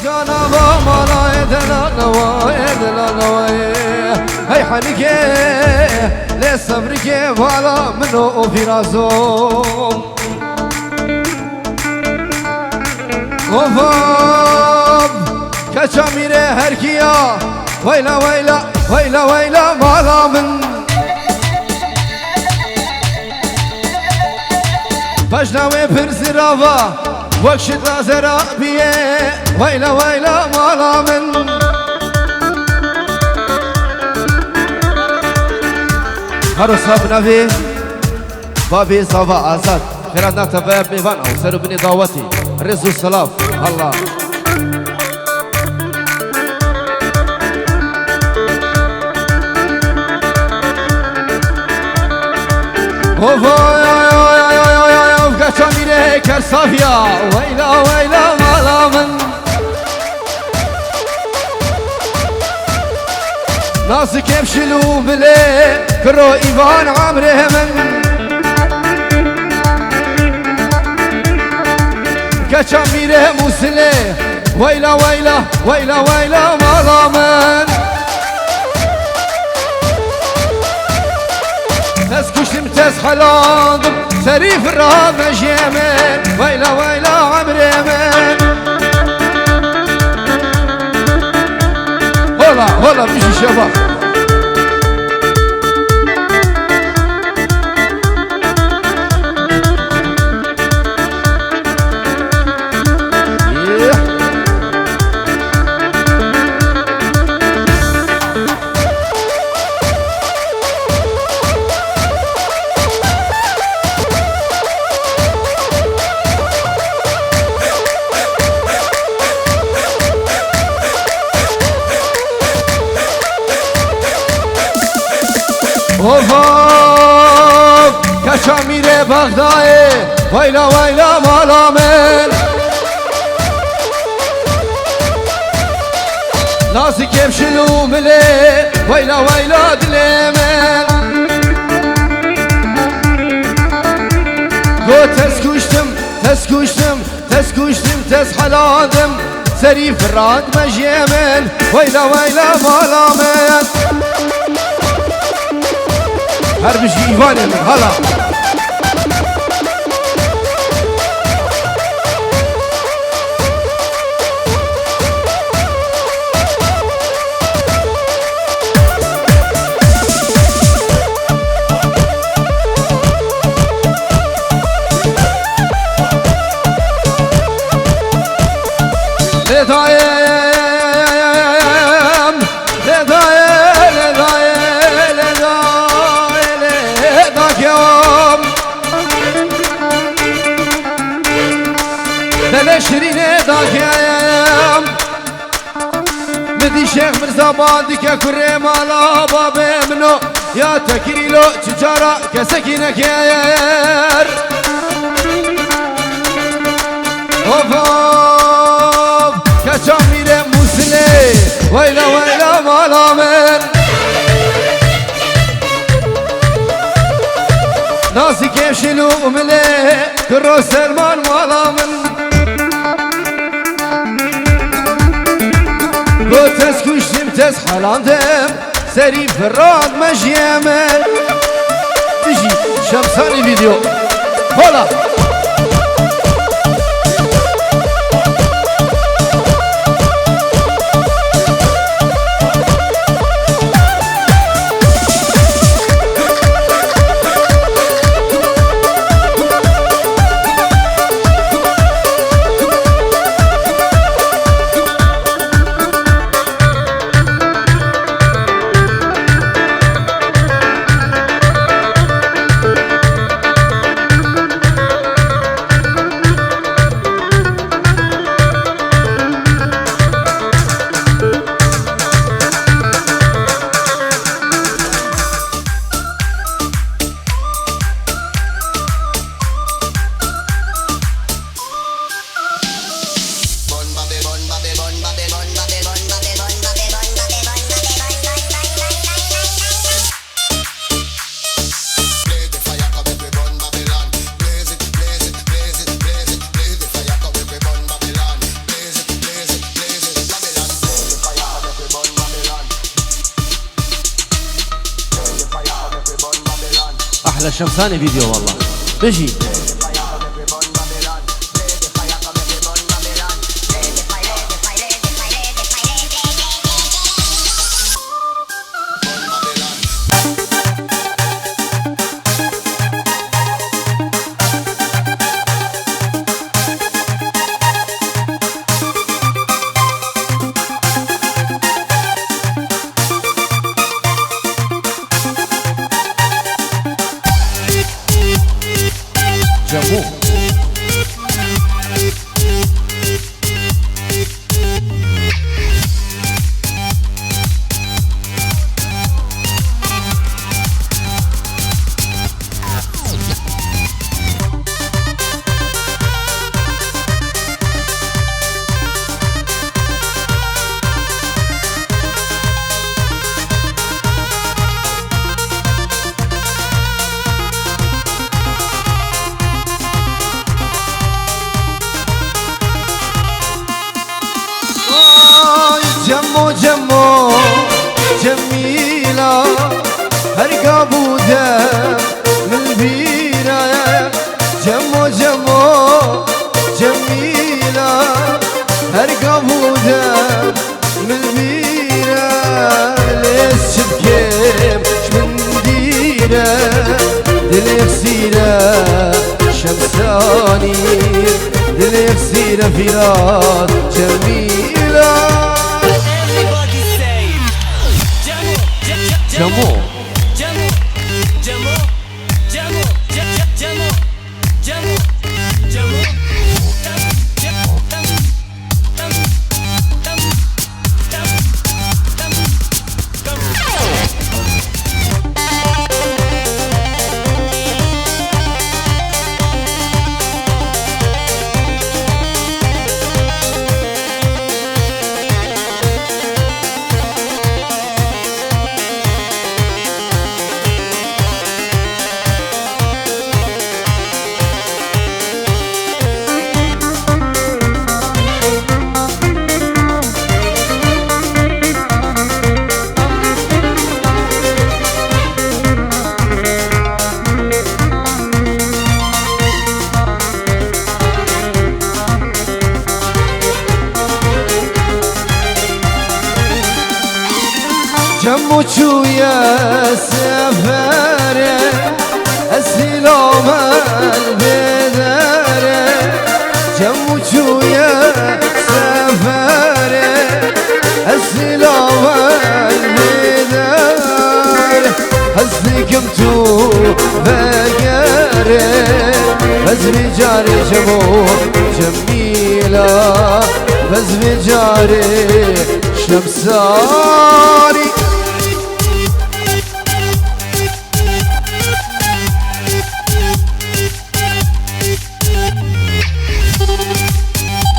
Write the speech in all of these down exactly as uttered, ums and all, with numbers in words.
Cana va mala ê delal newa, ê delal newa, ê. Hey henike, lê sevrike vala min o, o virazo. Of, of, keça mîrê herkiya. Weyla, weyla, weyla, weyla mala min. Pejna wê pir zirava, wek şit lazera biye. Weyla, weyla mala min. Haro sab navê babê zava Azad. Xêrat nate ve mêvan ew ser û binê dawetê. Rêz û silav. Allah. Of, oy, oy, oy, oy, oy, oy, oy, of, keça mîrê Kersaviya. Weyla, weyla, mala min. Nazik Kevşil û Milê, kiro Îvan emrê min. Keça mîrê Mûsilê, weyla, weyla, weyla, weyla, mala min. Tez kuştim, tez helandim, serî fira mejê min. Weyla, weyla, emrê min. Hola, hola, bijî şeva. Of, of, keça mîrê Bexdayê, weyla, weyla, mala min. Nazik Kevşil û Milê, weyla, weyla, dilê min. Got, tez kuştim, tez kuştim, tez kuştim, tez helandim. Serî firat mejê min, weyla, weyla, mala min. Her bijî Îvanê min, hala. Lê dayê, lê dayê, lê dayê, lê dayê, lê dayê, lê dayê. Belê şirînê dakem. Min dî Şêx Mirza ba dike kurê mala babê min o. Ya tekirîlo çi cara kesekî neker. Of, of, keça mîrê Mûsilê. Weyla, weyla mala min. Nazik Kevşil û Milê, kiro Selman mala min. Got, tez kuştim, tez helandim, serî firat mejê min. Bijî Şemsanî Video. Hola. Şemsanê video valla. Bijî. Cemo. Ay Cemo, Cemo, Cemîla, her gabû de min bîre. Cemo, Cemo, Cemîla, her gabû de min bîre. Lê ez çi bikim, ji min dîre, dilê xisîre Şemsanî, dilê xisîre Fîrat Cemîla. Everybody say, Cemo, Cemo, Cemo. Cemo. Cemo, Cemo, Cemo, Cemo, Cemo, Cemo, Cemo, Cemo, Cemo. Cemo çûye seferê, ez hîla me li vê derê. Cemo çûye seferê, ez hîla me li vê derê. Ez dikim tu vegerê, ez vê carê Cemo, Cemîla, ez vê carê Şemsanî.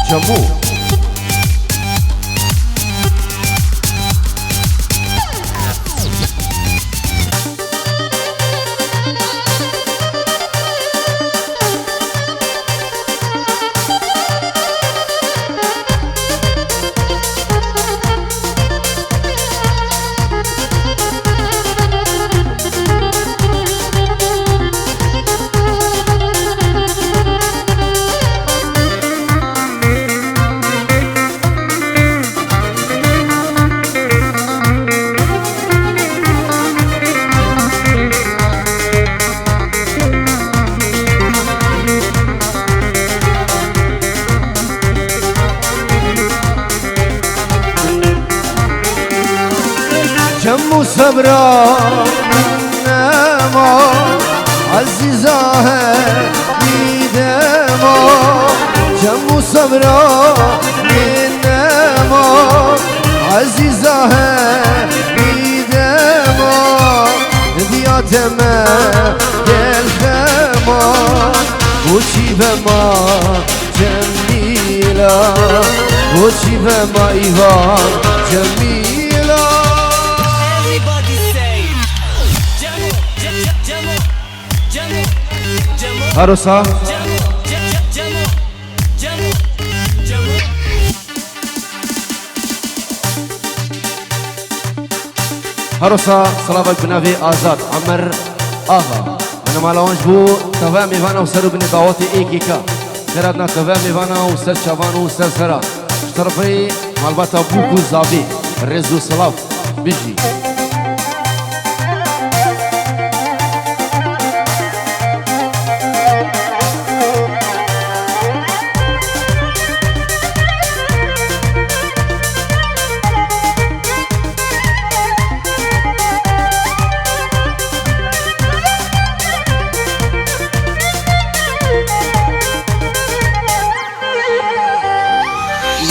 Cemo. Cem û sebra min nema, ezîza he dîdema. Cem û sebra min nema, ezîza he dîdema. Diya te me gel xema, boçî vema Cemîla, boçî vema îvan Cemîla. Everybody say, Cemo, Ce-, Ce-, Cemo, Cemo, Cemo. Harosa. Cemo, Ce-, Ce-, Cemo, Cemo, Cemo. Harosa, silavek bi navê Azad Emer Axa. Nimala wan ji bo teve mêvana û ser û binê dawetê ê kêka. Xêr hatina teve mêvana û ser çavan û ser sera. Ji terefê malbata Bûk û Zavê rêz û silav. Bijî.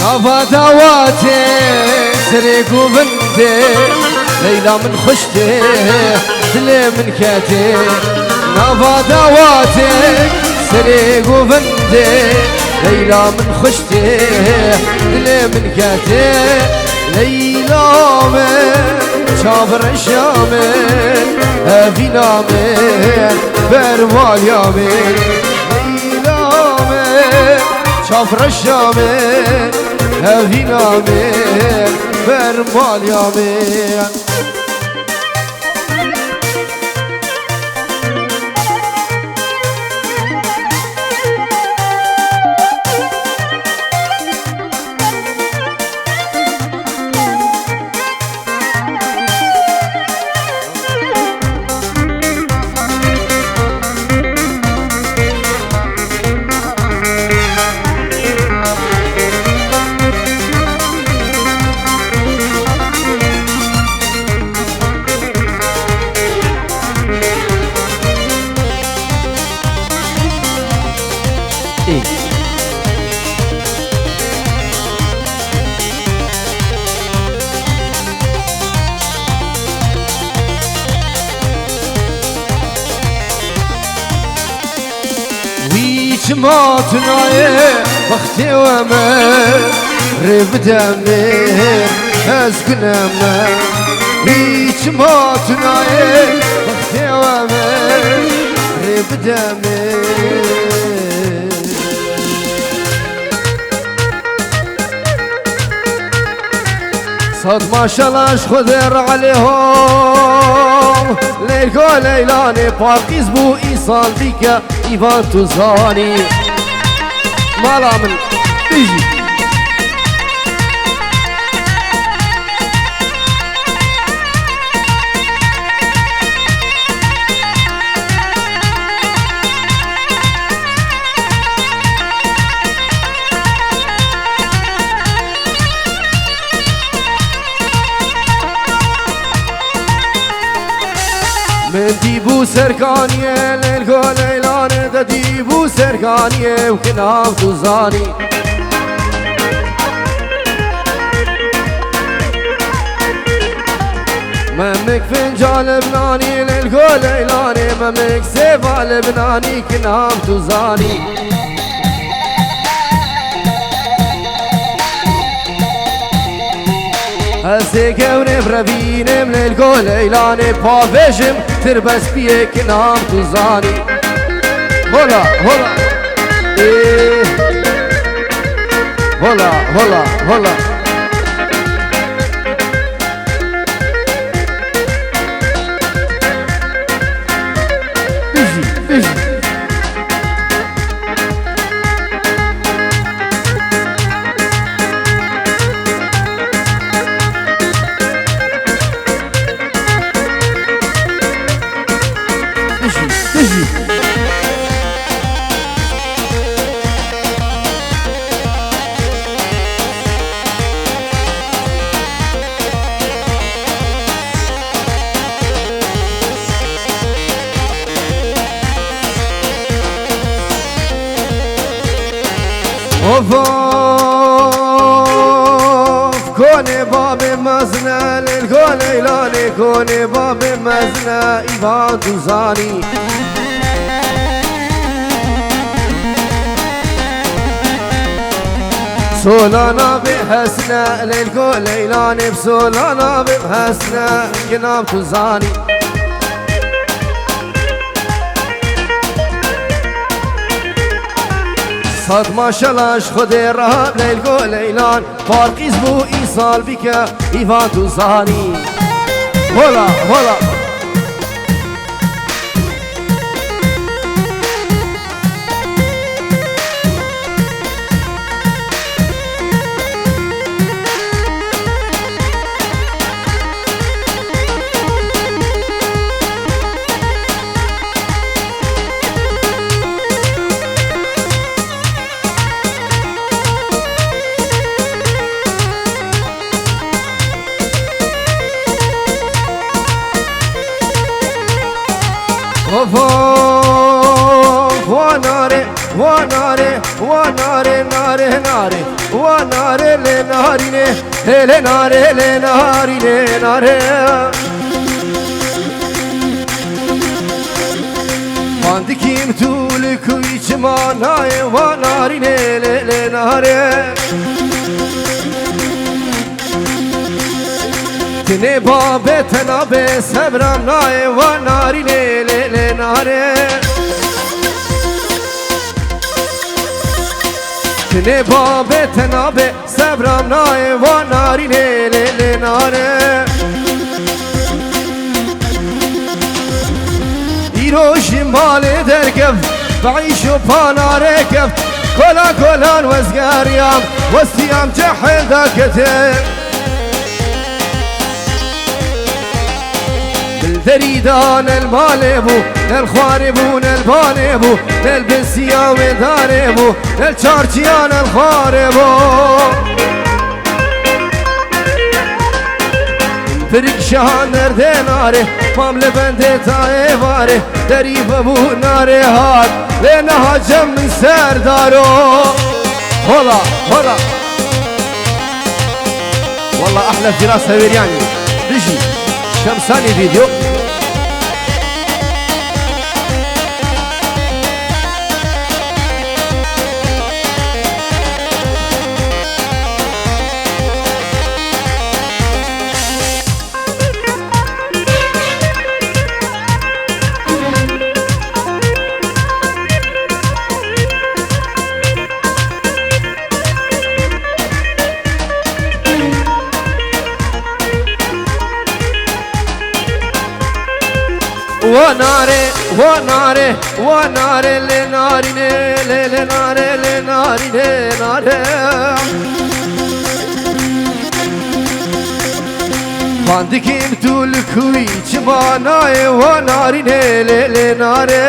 Nava dawatê serê govindê, Leyla min xweş tê, dilê min ketê. Nava dawatê serê govindê, Leyla min xweş tê, dilê min ketê. Leyla min, çavreşa min, evîna min, berwaliya min. Leyla min, çavreşa min, evîna min, berwaliya min. Wî çima tu nayê wextê we me, rê bide min, ez gune me. Wî çima tu nayê wextê we me, rê bide min. Sed maşallah ji Xwedê re Elî ho. Leylo Leylanê paqîz bû îsal dîke îvan tu zanî. Mala min bijî. Min dîbû serkaniyê, Leylo Leylanê de dîbû serkaniyê û kinav tu zanî. Memik finca Lebnanî, Leylo Leylanê, Memik sêva Lebnanî, kinam tu zanî. Ez ê gewrê bi revînim, Leylo Leylanê, pavêjim, tirbespiyê, kinam tu zanî. Hola, hola. Ê. Hola, hola, hola. Bijî, bijî. Bijî, bijî. Of, of, konê babê mezne, Leylo Leylanê, konê babê mezne, îvan tu zanî. Sola navê hesne, Leylo Leylanê, bi sola navê hesne, kinam tu zanî. Sed maşallah ji Xwedê re Leylo Leylan, Parqîz bû îsal bike îvan tu zanî. Hola, hola. Wa nare, nare, nare, wa nare lê narînê, hê lê nare, lê narînê, nare. Bandikî mitûlik û îçima nayê, wa narînê, lê, lê nare. Tinê babê tena bê sebram nayê, wa narînê, lê, lê nare. Tinê babê tena bê sebram nayê, wa narînê, lê, lê nare. Îro jî malê derkeft, bi îş û panarê keft. Kola kolan wezgeriyam, westiyam cehil dakete. Li derî da ne li malê bû, ne li xwarê bû, ne li banê bû, ne li bin siya wê darê bû, ne li çarçiya ne li xwarê bû. Pirik şahan derdê narê, mam li bendê ta êvarê, derî vebû narê hat, lê niha cem min serdaro. Hola, hola. Wallah ehle Firas Hewêryanî. Bijî. Şemsanî video. Wa nare, wa nare, wa nare lê narînê, lê, lê nare, lê narînê, nare. Bandikî mitûlik û îçima nayê, wa narînê, lê, lê nare.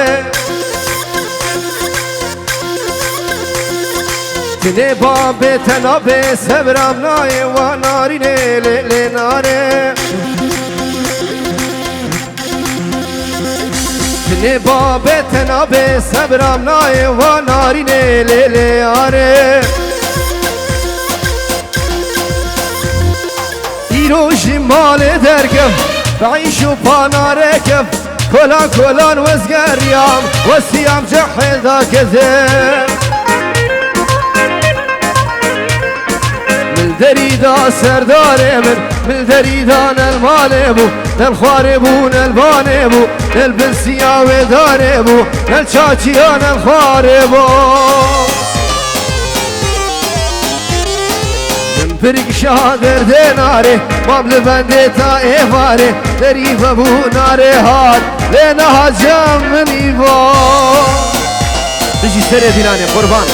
Tinê babê tena bê sebram nayê, wa narînê, lê, lê nare. Tinê babê tena bê sebram nayê, wa narînê, lê, lê yare. Îro jî malê derkeft, bi îş û panarê keft. Kolan kolan wezgeriyam, westiyam cehê da kezê. Min derî da serdarê min, min derî da ne li malê bû, ne li xwarê bû, ne li banê bû, ne li bin siya wê darê bû, ne li çaçiya ne li xwarê bû. Min pirkişa derdê narê, mam li bendê ta êvarê, derî vebû narê hat, lê niha cem min î va. Bijî serê dîlanê qurban.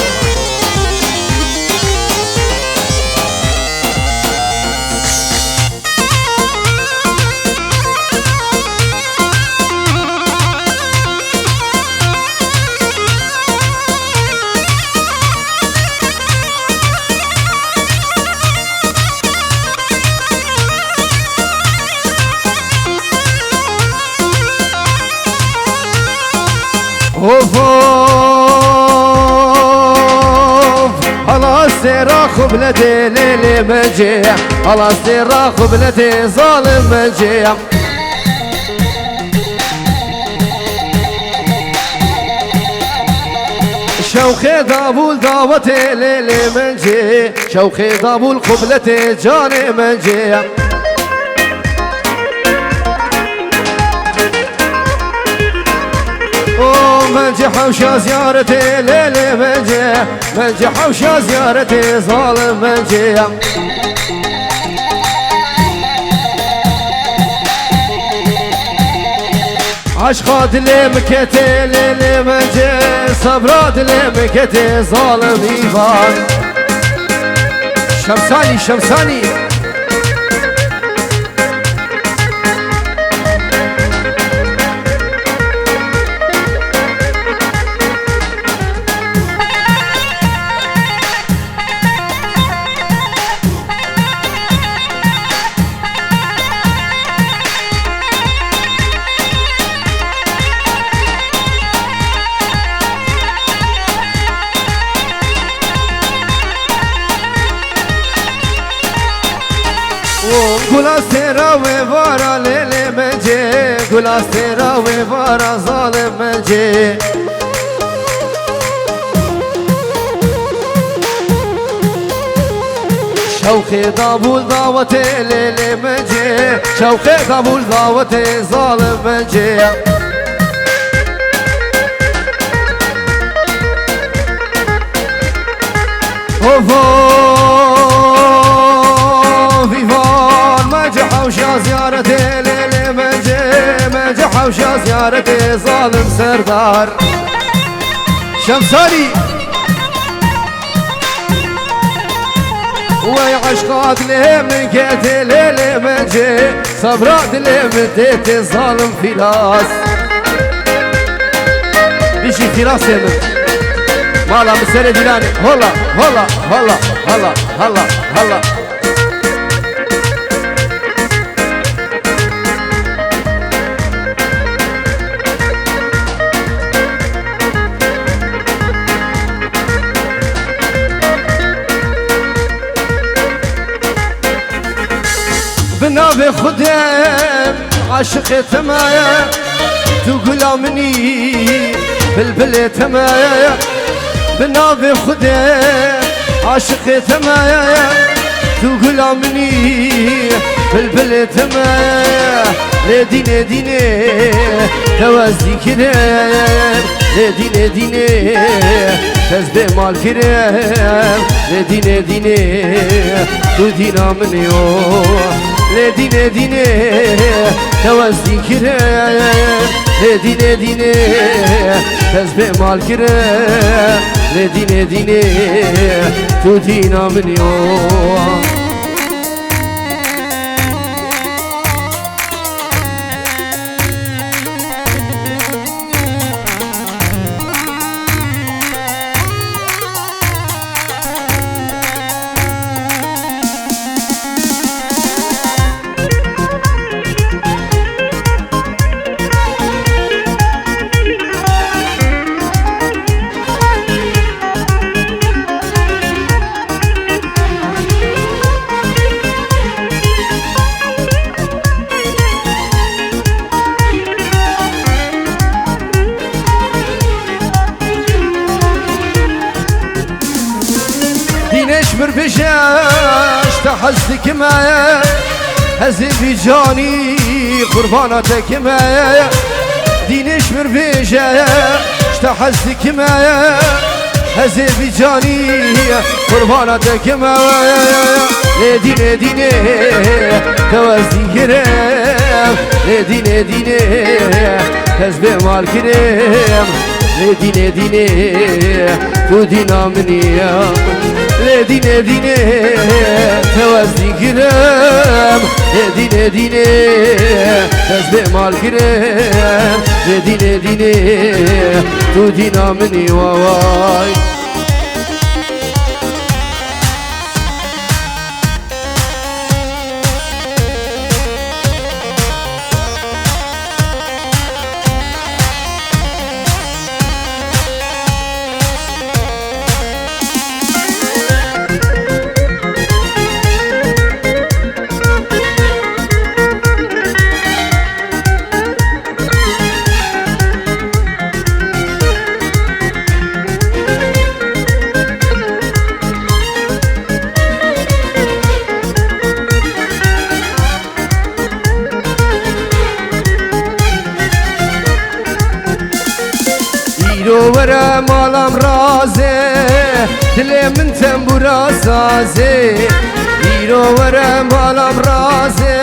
Of, of, hala sêra xubletê lê lê mecê, hala sêra xubletê zalim mecê. Şewqê davûl dawetê lê lê mecê, şewqê davûl xubletê canê mecê. O mecê hewşa ziyaretê lê lê mecê, mecê hewşa ziyaretê zalim mecê. Aşqa dilê min ketê lê lê mecê, sebra dilê min ketê zalim îvan. Şemsanî, Şemsanî. Gula sêra wê vara lêlê mecê, gula sêra wê vara zalim mecê. Şewqê davul dawetê lêlê mecê, şewqê davul dawetê zalim mecê. Ovo, vîvan, mece hewşa ziyaretê lêlê mece, mece hewşa ziyaretê zalim serdar. Şemsalî. Wey eşqa dilê min ketê lêlê mece, sabra dilê min tê tê zalim filas. Bijî filasê min. Mala min serê dîlanê. Hola, hola, hola, hola, hola, hola. Bi navê Xwedê aşiqê te me ye, tu gula min î, bilbilê te me ye. Bi navê Xwedê aşiqê te me ye, tu gula min î, bilbilê te me ye. Lê dînê dînê te wez dîkirim, lê dînê dînê te ez bê mal kirim, lê dînê dînê tu dîna min yo. Lê dînê dînê te wez dîkirim, lê dînê dînê te ez bê mal kirim, lê dînê dînê tu dîna min yo. Dînê ji mir bêje, ji te hez dikime, ez ê vî canî qurbana te kime. Dînê ji mir bêje, ji te hez dikime, ez ê vî canî qurbana te kime. Lê dînê dînê te wez dîkirim, lê dînê dînê te ez bê mal kirim. Lê dînê dînê tu dîna min î. Lê dînê dînê te wez dîkirim. Lê dînê dînê te ez bê mal kirim. Lê dînê dînê tu dîna min î, wa way. Îro were malam razê, dilê min tembûra sazê. Îro were malam razê,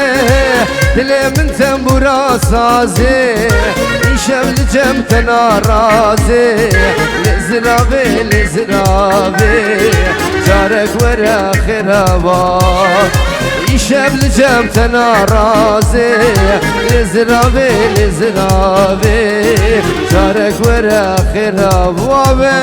dilê min tembûra sazê. Îşev li cem te narazê, lê ziravê, lê ziravê, carek were xêra va. Îşev li cem te narazê, lê ziravê, lê ziravê, carek were xêra va ve.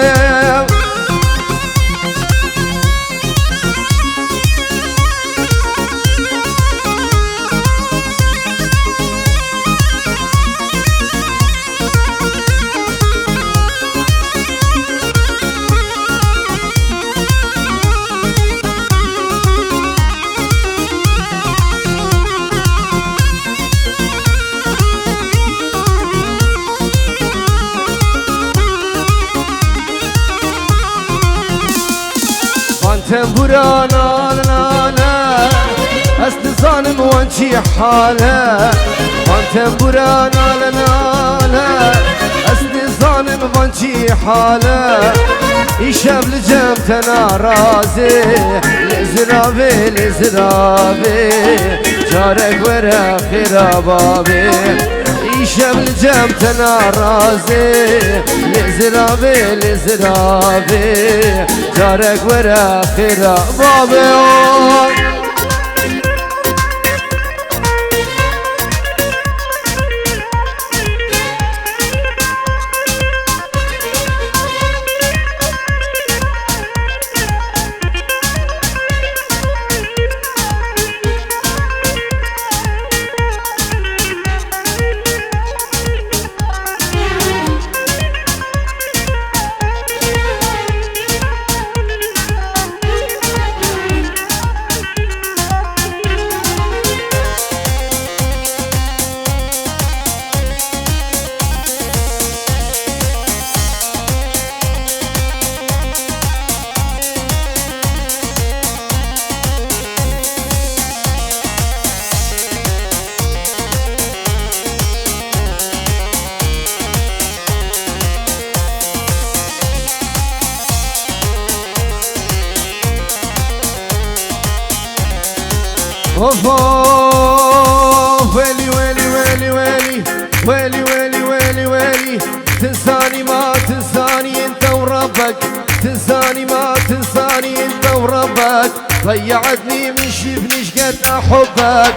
Tembura nale nale, ez dizanim wan çi hale. Wan tembura nale nale, ez dizanim wan çi hale. Îşev li cem te narazê, lê ziravê, lê ziravê, carek were xêra bavê. Îşev li cem te narazê, lê ziravê, lê ziravê, carek were xêra bavê. Of, of, welî, welî, welî, welî. Welî, welî, welî, welî. Tinsanî ma, tinsanî ente û Rebbek. Tinsanî ma, tinsanî ente û Rebbek. Zeyya'tnî min şîf nîşket a hubbek.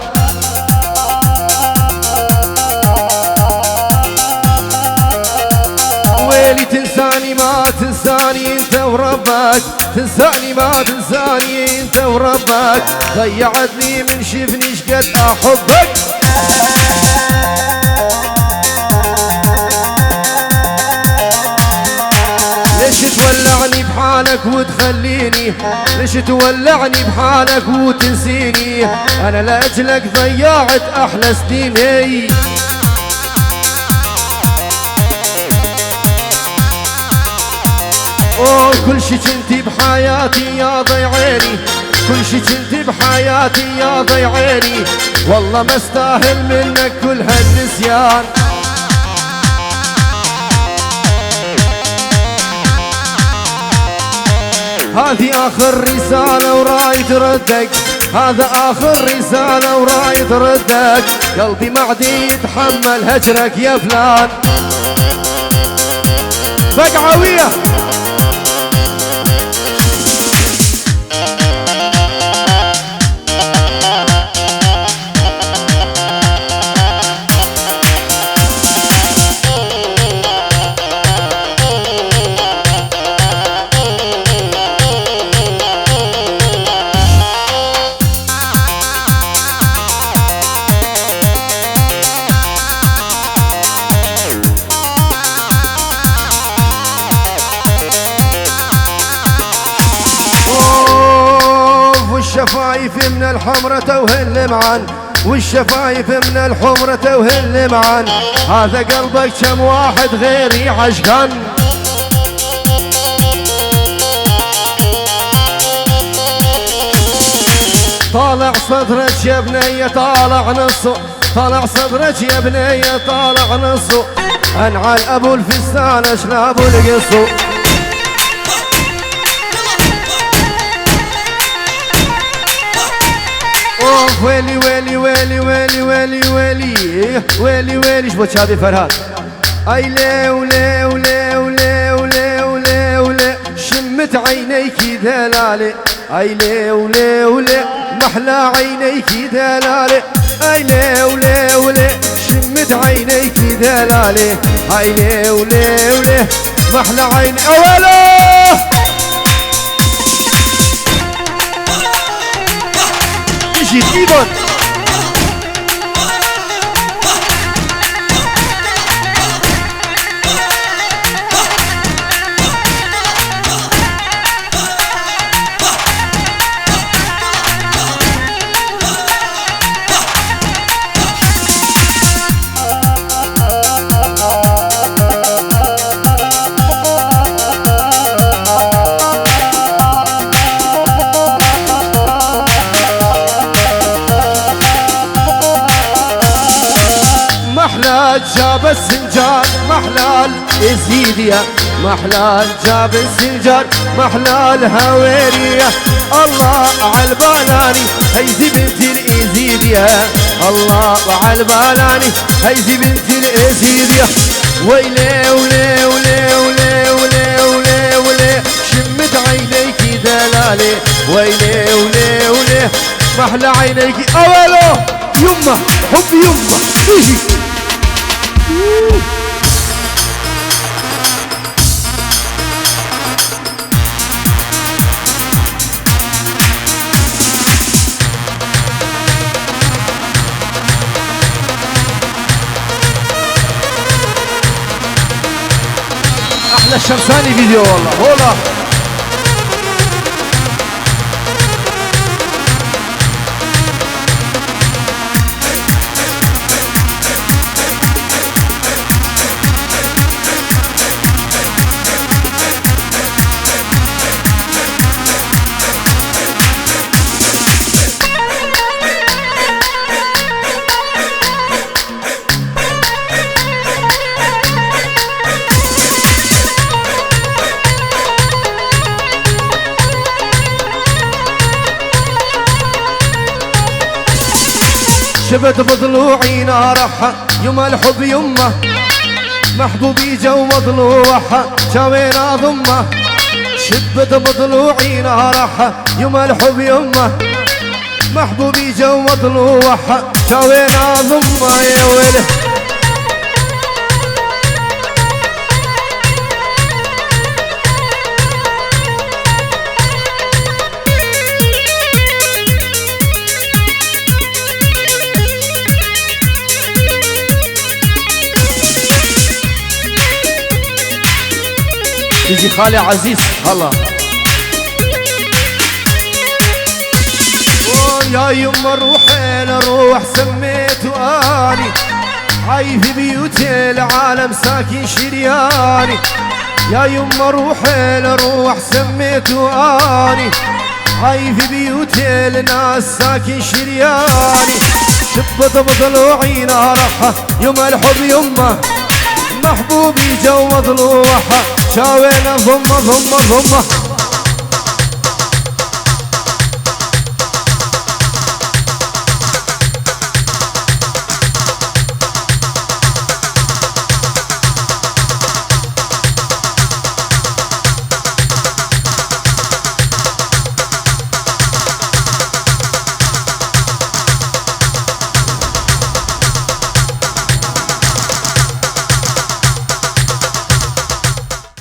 Welî, tinsanî ma, tinsanî ente û Rebbek. Tinsanî ma, tinsanî ente û Rebbek. Zeyya'tnî min şîf nîşket a hubbek. ليش تولعني بحالك وتخليني؟ ليش تولعني بحالك وتنسيني؟ أنا لأجلك ضيعت أحلى سنيني. أوه، كل شي كنتي بحياتي يا ضي عيني، كل شي كنتي بحياتي يا ضي عيني، والله ما استاهل منك كل هالنسيان. هذه آخر رسالة ورايد ردك، هذا آخر رسالة ورايد ردك، قلبي ما عاد يتحمل هجرك يا فلان. بقعة ويا. أوف، والشفايف من الحمرة توهل معا، والشفايف من الحمرة توهل معا. هذا قلبك كم واحد غيري عشقان. طالع صدرك يا بنية، طالع نصه، طالع صدرك يا بنية، طالع نصه. أنعل أبو الفستان، أشناب القصه. أوف، ويلي، ويلي، ويلي، ويلي، ويلي، ويلي. ويلي، ويلي، شبو تشابي فرهاد. أي ليو، ليو، ليو، ليو، ليو، ليو، ليو، ليو. شمت عينيك دلالي. أي ليو، ليو، ليو، محلى عينيك دلالي. أي ليو، ليو، ليو، شمت عينيك دلالي. أي ليو، ليو، ليو، محلى عين أولو. يجي ديمون. جاب السنجار محلال إزيديا، محلال جاب السنجار محلال هاويريا. الله عالبالاني هيزي بنت الإزيديا، الله عالبالاني هيزي بنت الإزيديا. ويلي، ويلي، ويلي، ويلي، ويلي، ويلي، ويلي. شمت عينيك دلالي، ويلي، ويلي، ويلي. محلى عينيك، أولو. يمه، حب يمه، فيجي. أحلى الشمساني فيديو والله، هولا. شبت بضلوعي نارحة يوم الحب يمه، محبوبي جو مضلوعها شاوين أضمه. شبت بضلوعي نارحة يوم الحب يمه، محبوبي جو مضلوعها شاوين أضمه يا ويلي. يجي خالي عزيز، هلا. يا يما روحي لروح سميت واني، عايف بيوتي العالم ساكن شرياني. يا يما روحي لروح سميت واني، عايف بيوتي الناس ساكن شرياني. شبت بضلوعي نارحة يوم الحب يمه، محبوبي جو مضلوعها شاوين ضمه ضمه ضمه.